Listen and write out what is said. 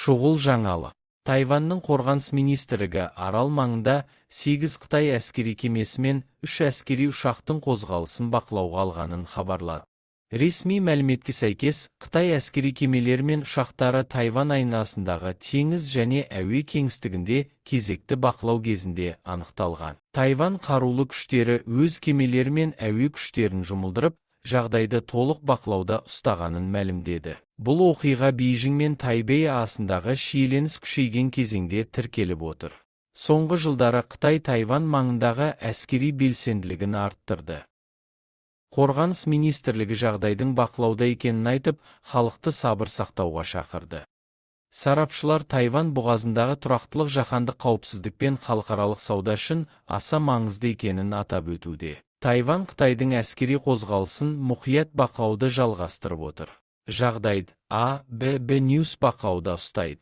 Шұғыл жаңалық. Тайваньның қорғаныс министрлігі арал маңында 8 қытай әскери кемесі мен 3 әскери ұшақтың қозғалысын бақылауға алғанын хабарлады. Ресми мәліметке сәйкес, Қытай әскери кемелері мен ұшақтары Тайвань айналасындағы теңіз және әуе кеңістігінде кезекті бақылау кезінде анықталған. Тайвань қарулы күштері өз кемелері мен әуе күштерін жұмылдырып, жағдайды толық бақылауда ұстағанын мәлімдеді. Бұл оқиға Бейжің мен Тайбэй арасындағы шиеленіс күшейген кезеңде тіркеліп отыр. Соңғы жылдары Қытай Тайвань маңындағы әскери белсенділігін арттырды. Қорғаныс министрлігі жағдайдың бақылауда екенін айтып, халықты сабыр сақтауға шақырды. Сарапшылар Тайвань бұғазындағы тұрақтылық жаһандық қауіпсіздік пен халықаралық сауда үшін аса маңызды екенін атап өтуде. Тайвань Қытайдың әскери қозғалысын мұқият бақылауды жалғастырып отыр. Жағдайды А, Б, Б News бақылауда ұстайды.